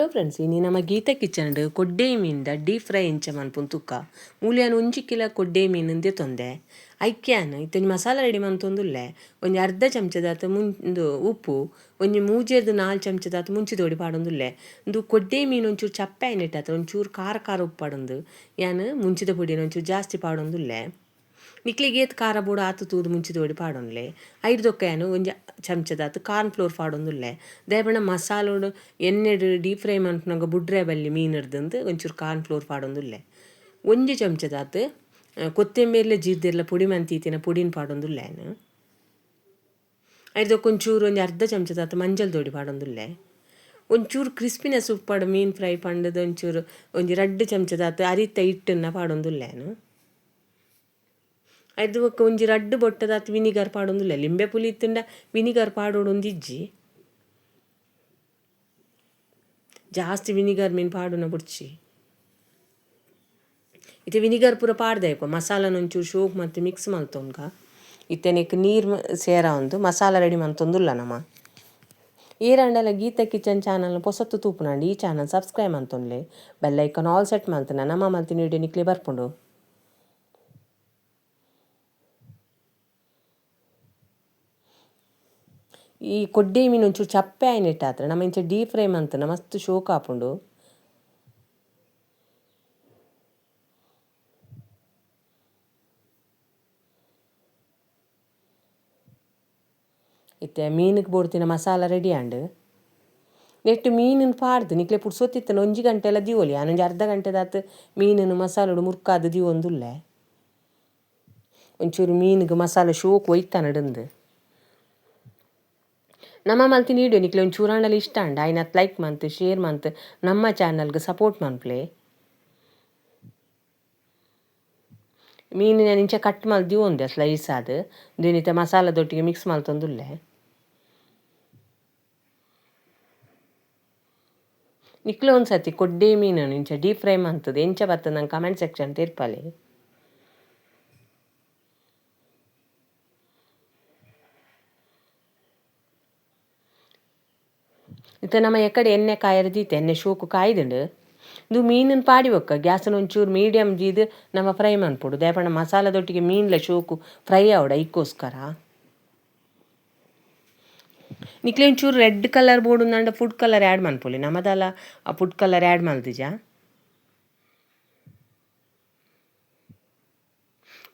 Hello friends, ಇನಿ ನಮ್ಮ Gita kitchen ಕೊಡ್ಡೆ ಮೀನ್ದ deep fry ಇಂಚ ಮನ್ಪುನ್ ತುಕ್ಕ. ಮೂಲ್ಯಾನ್ ಒಂಜಿ ಕಿಲ ಕೊಡ್ಡೆ ಮೀನ್ ತೊಂದೆ ಐಕ್ಯಾನ್ ಇತ್ತೊಂಜಿ ಮಸಾಲ ರೆಡಿ ಮಂತೊಂದುಲ್ಲೆ. ಒಂಜಿ ಅರ್ಧ ಚಮಚದಾತ್ ಮುಂದು ಉಪ್ಪು, ಒಂಜಿ ಮೂಜೆರ್ದು 4 ಚಮಚದಾತ್ ಮುಂಚಿ ದೋಡಿ ಪಾಡೊಂದುಲ್ಲೆ. ಇಂದು ಕೊಡ್ಡೆ ಮೀನು ಒಂಚೂರು ಚಪ್ಪೆ ಆಯ್ನೆಟ್ಟಾತ ಒಂಚೂರು ಖಾರ ಖಾರ ಉಪ್ಪು ಪಾಡೊಂದು ಯಾನ್ ಮುಂಚಿದ ಪೊಡಿನ ಒಂಚೂರು ಜಾಸ್ತಿ ಪಾಡೊಂದುಲ್ಲೆ. ನಿಕ್ಲೆಗ್ ಏತ್ ಖಾರ ಬೋಡು ಆತು ತೂದು ಮುಂಚಿದ ಪೊಡಿ ಪಾಡೊನ್ಲೆ. ಐರ್ದೊಕ್ಕ ಯಾನ್ ಒಂಜಿ ಚಮಚದಾತ್ ಕಾರ್ನ್ ಫ್ಲೋರ್ ಪಾಡೊಂದುಲ್ಲೆ. ದಾಯೆಪಂಡ ಮಸಾಲೋಡು ಎಣ್ಣೆಡ್ ಡೀಪ್ ಫ್ರೈ ಮನ್ಪುನಗ ಬುಡ್ರೆ ಬಲ್ಲಿ ಮೀನಿಡ್ದಂದು ಒಂಚೂರು ಕಾರ್ನ್ ಫ್ಲೋರ್ ಪಾಡೊಂದುಲ್ಲೆ. ಒಂಜಿ ಚಮಚದಾತ್ ಕೊತ್ತಂಬರಿಲ ಜೀರ್ದೆರ್ಲ ಪೊಡಿ ಮಂತೀತಿನ ಪೊಡಿನ ಪಾಡೊಂದುಲ್ಲೆ ಯಾನ್. ಐರ್ದೊಕ್ಕ ಒಂಚೂರು ಒಂಜಿ ಅರ್ಧ ಚಮಚದಾತ್ ಮಂಜಲ್ ದೊಡಿ ಪಾಡೊಂದುಲ್ಲೆ. ಒಂಚೂರು ಕ್ರಿಸ್ಪಿನೆಸ್ ಉಪ್ಪಾಡು ಮೀನು ಫ್ರೈ ಪಂಡದ ಒಂಚೂರು ಒಂಜಿ 2 ಚಮಚದಾತ್ ಅರಿತ ಹಿಟ್ಟನ್ನ ಪಾಡೊಂದುಲ್ಲೆ ಯಾನ್. ಐದು ಬೊಕ್ಕ ಒಂಜಿ 2 ಬೊಟ್ಟದಾತ್ ವಿನಿಗರ್ ಪಾಡೊಂದುಲ್ಲೆ. ಲಿಂಬೆ ಪುಲಿ ಇತ್ತುಂಡ ವಿನಿಗರ್ ಪಾಡೊಡೊಂದಿಜ್ಜಿ, ಜಾಸ್ತಿ ವಿನಿಗರ್ ಮೀನು ಪಾಡುನ ಬುಡ್ಚಿ. ಇತ್ತೆ ವಿನಿಗರ್ ಪೂರ ಪಾಡ್ದಾಯ್ಕೊ ಮಸಾಲನ ಒಂಚೂರು ಶೋಕ್ ಮತ್ತು ಮಿಕ್ಸ್ ಮಲ್ತೊನ್ಗ. ಇತ್ತೆನೆಕ್ ನೀರು ಸೇರ ಒಂದು ಮಸಾಲ ರೆಡಿ ಮಂತೊಂದುಲ್ಲ ನಮ. ಈರಂಡಲ ಗೀತಾ ಕಿಚನ್ ಚಾನಲ್ ಪೊಸತ್ತು ತೂಪುನಾಂಡ ಈ ಚಾನಲ್ ಸಬ್ಸ್ಕ್ರೈಬ್ ಮಂತೊನ್ಲೆ, ಬೆಲ್ ಐಕಾನ್ ಆಲ್ ಸೆಟ್ ಮಲ್ತನ ನಮ್ಮ ಮಲ್ತಿನ ವಿಡಿಯೋ ನಿಕ್ಲೆ ಬರ್ಪುಂಡು. ಈ ಕೊಡ್ಡೆ ಮೀನು ಒಂಚೂರು ಚಪ್ಪೆ ಆಯ್ನೆಟ್ಟಾತ್ರ ನಮ್ಮ ಇಂಚ ಡೀಪ್ ಫ್ರೈ ಮಂತನ ಮಸ್ತ್ ಶೋಕ್ ಆಪುಂಡು. ಇತ್ತೆ ಮೀನುಗ್ ಬೋಡ್ತಿನ ಮಸಾಲ ರೆಡಿ ಆಂಡ್. ನೆಟ್ಟು ಮೀನನ್ನು ಪಾಡ್ದು ನಿಕ್ಲೆ ಪುಡ್ಸೊತ್ತಿತ್ತನ ಒಂಜಿ ಗಂಟೆ ಎಲ್ಲ ದಿವೊಲಿ. ಒಂಜಿ ಅರ್ಧ ಗಂಟೆದಾತ್ ಮೀನನ್ನು ಮಸಾಲೋಡು ಮುರ್ಕಾದು ದಿವೊಂದುಲ್ಲೆ. ಒಂಚೂರು ಮೀನಿಗೆ ಮಸಾಲೆ ಶೋಕ್ ಒಯ್ತಾನಡಂದು. ನಮ್ಮ ಮಲ್ತಿನ ವೀಡಿಯೋ ನಿಕ್ಲೆ ಒಂಚೂರು ಆಂಡಲ ಇಷ್ಟ ಅಂಡ ಆಯ್ನತ್ ಲೈಕ್ ಮಂತ್ ಶೇರ್ ಮಂತ್ ನಮ್ಮ ಚಾನಲ್ಗೆ ಸಪೋರ್ಟ್ ಮನ್ಪ್ಲೆ. ಮೀನು ನಾನು ಇಂಚ ಕಟ್ ಮಲ್ತ್ ದಿವೊಂದೆ ಸ್ಲೈಸ್ ಆದ್ ದಿನಿತ ಮಸಾಲದೊಟ್ಟಿಗೆ ಮಿಕ್ಸ್ ಮಲ್ತೊಂದುಲ್ಲೆ. ನಿಕ್ಲೆ ಒಂದ್ಸತಿ ಕೊಡ್ಡೆ ಮೀನನ್ನು ಇಂಚ ಡೀಪ್ ಫ್ರೈ ಮಂತುದು ಎಂಚ ಬರ್ತದೆ ನಂಗೆ ಕಮೆಂಟ್ ಸೆಕ್ಷನ್ ತೀರ್ಪಲೆ. ಇತ್ತೆ ನಮ್ಮ ಎಕಡೆ ಎಣ್ಣೆ ಕಾಯರ ದೀತೆ ಎಣ್ಣೆ ಶೋಕು ಕಾಯ್ದುಂಡು. ಇದು ಮೀನನ್ನು ಪಾಡಿ ಬೊಕ್ಕ ಗ್ಯಾಸನ್ನು ಒಂಚೂರು ಮೀಡಿಯಮ್ ದೀದ್ ನಮ್ಮ ಫ್ರೈ ಮನ್ಪೊಡು. ದಾಯೆಪಂಡ ಮಸಾಲದೊಟ್ಟಿಗೆ ಮೀನ್ಲ ಶೋಕು ಫ್ರೈ ಆವಡ ಐಕ್ಕೋಸ್ಕರ. ನಿಕ್ಲೆ ಒಂಚೂರು ರೆಡ್ ಕಲರ್ ಬೋಡುಂದಾಂಡ ಫುಡ್ ಕಲರ್ ಆ್ಯಡ್ ಮನ್ಪೊಲಿ, ನಮದಲ ಆ ಫುಡ್ ಕಲರ್ ಆ್ಯಡ್ ಮಲ್ದಿಜ.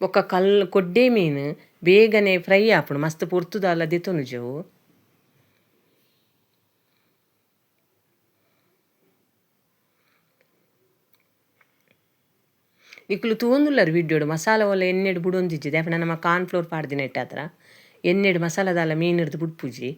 ಬೊಕ್ಕ ಕಲ್ ಕೊಡ್ಡೆ ಮೀನು ಬೇಗನೆ ಫ್ರೈ ಆಪುಂಡು, ಮಸ್ತ್ ಪೊರ್ತುದಾಲ ದೆತೊನುಜವು. ನಿಕುಲು ತೂವೊಂದುಲ್ಲರ್ ವಿಡಿಯೋಡು ಮಸಾಲ ಒಲ್ಲ ಎಣ್ಣೆಡ್ ಬುಡೊಂದಿಜ್ಜಿ. ದಾಯೆಪಂಡ ನಮ್ಮ ಕಾರ್ನ್ ಫ್ಲೋರ್ ಪಾಡ್ದಿನೆಟ್ಟಾತ್ರ ಎಣ್ಣೆಡ್ ಮಸಾಲದಾಲ ಮೀನಿಡ್ದು ಬುಡ್ಪುಜಿ.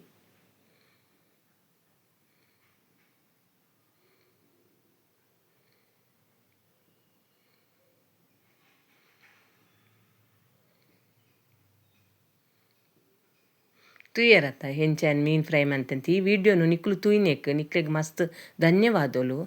ತೂಯರತ್ತ ಹೆಂಚ ಮೀನು ಫ್ರೈ ಮಂತಂತ ಈ ವಿಡಿಯೋನು ನಿಕ್ಲು ತೂಯ್ನೆಕ್ ನಿಕ್ಲೆಗ್ ಮಸ್ತ್ ಧನ್ಯವಾದಲು.